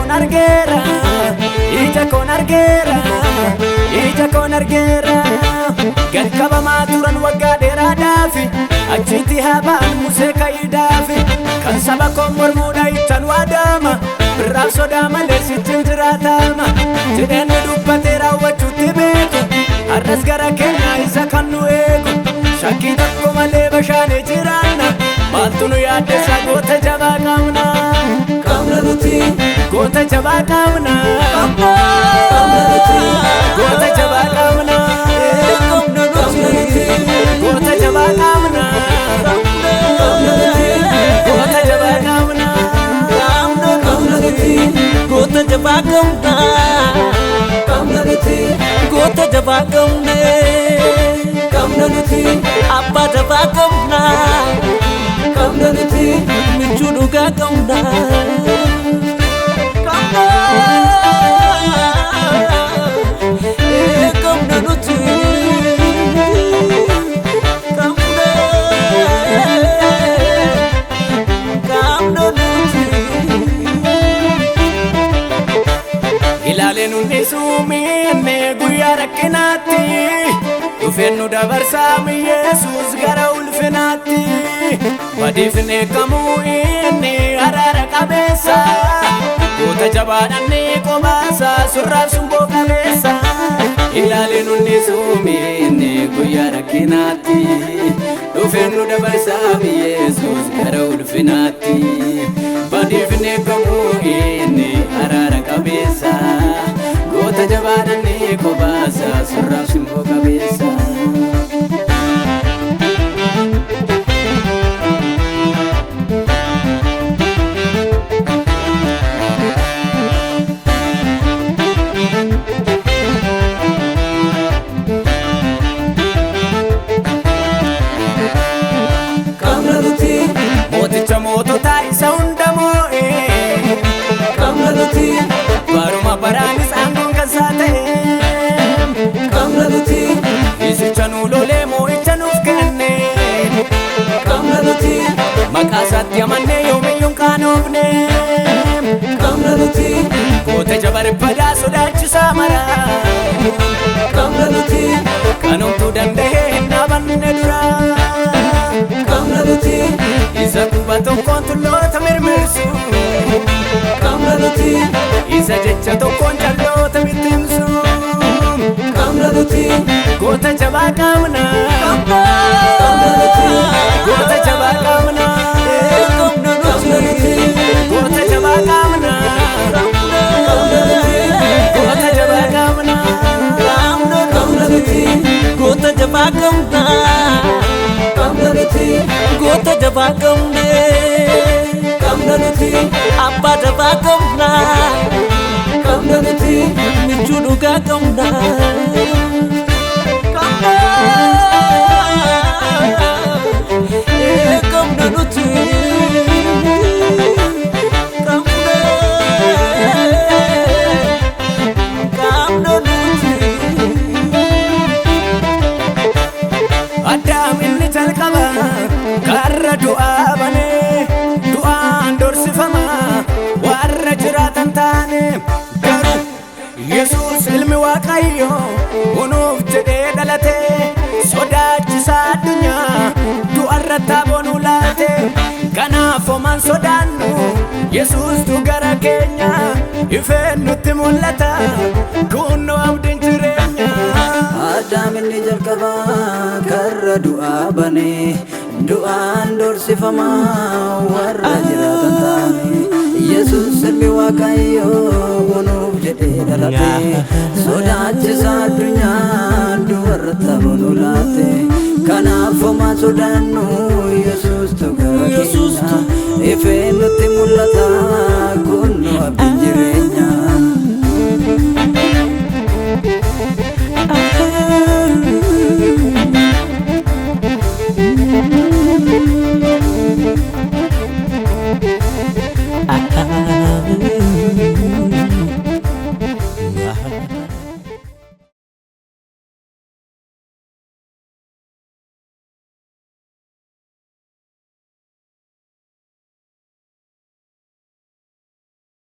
Koon argeera, ija koon argeera, ija koon argeera. Gad qabamaa turan waggaa dheeraadhaafi, achitti habaan Musee ka'iidhaafi. Kan saba koon mormuudha ichan waadaama, birraaf sodaa malee sittin jiraatama. Jedheen nu dubbatee raawwachuutti beeku, har'as gara keenyaa isa kan nu eegu. Shakkii tokko malee bashaanee jiraanna, maaltu nu yaaddessa, goota jabaa qabna. Qabna nuti. Goota jabaa qabna. Qabna nuti. Goota jabaa qabna. Qabna nuti. Goota jabaa qabna. Qabna nuti. Goota jabaa qabna. Qabna nuti. Goota jabaa qabna. Qabna nuti. Goota jabaa qabne. Qabna nuti. Abbaa jabaa qabna. Qabna nuti. Michuu dhugaa qabna. Qabna. Qabna nuti. Qabna. Qabna nuti. Ilaalee nun dhiisuuminne guyyaa rakkinaatti, dhufeen nu dabarsaami Yesuus gara ulfinaatti. Badiif hin eeggamuu inni araara qabeessa, goota jabaadhaan ni qobaasa, surraaf sumboo qabeessa. Ilaalee nun dhiisuuminne guyyaa rakkinaatti, dhufeen nu dabarsaami Yesuus gara ulfinaatti. Badiif hin eeggamuu inni araara qabeessa, goota jabaadhaan ni qobaasa, surraaf simboo qabeessa. Qabna nuti. Mooticha moototaa isa hunda moo'e. Qabna nuti. Baruma baraanis aangoon kan isaa ta'e. Qabna nuti. Isicha nu lolee moo'icha nuuf kenne. Qabna nuti. Maqaa isaatti amannee yoomiyyuu hin qaanoofne. Qabna nuti. Goota jabarbadaa sodaachisaa mara. Qabna nuti. Kan homtuu danda'ee hin dhaabanne dura. Qabna nuti. Isa quba tokkoon tulloota mirmirsu. Qabna nuti. Isa jecha tokkoon jalloota bittimsu. Qabna nuti. Goota jabaa qabna. Qabna nuti. Goota jabaa qabna. Qabna Qabna nuti. nuti. Goota jabaa qabna. Qabna nuti. Goota jabaa qabna. Qabna nuti. Goota jabaa qabna. Qabna nuti. Goota jabaa qabne. Qabna nuti. Abbaa jabaa qabna. Qabna nuti. Michuu dhugaa qabna. Qabna. Qabna nuti. Qabna. Qabna nuti. Addaam inni jalqaba karra du'aa banee, du'aan dorsifama warra jiraatan taane. Garuu Yesuus ilmi Waaqayyoo kunuuf jedhee dhalate, sodaachisaa addunyaa du'arra taaboonuu laate. Kanaaf homaan sodaannu, Yesuustu gara keenya ifeen nutti mul'ata, kunnoo abdiin jireenya. Addaam inni jalqabaa karra du'aa banee, du'aan dorsifamaa warra jiraatan taane. Yesuus ilmi Waaqayyoo kunuuf jedhee dhalate, sodaachisaa addunyaa du'arra taabonuu laate. Kanaaf homaa sodaannu, Yesuustu gara keenya ifee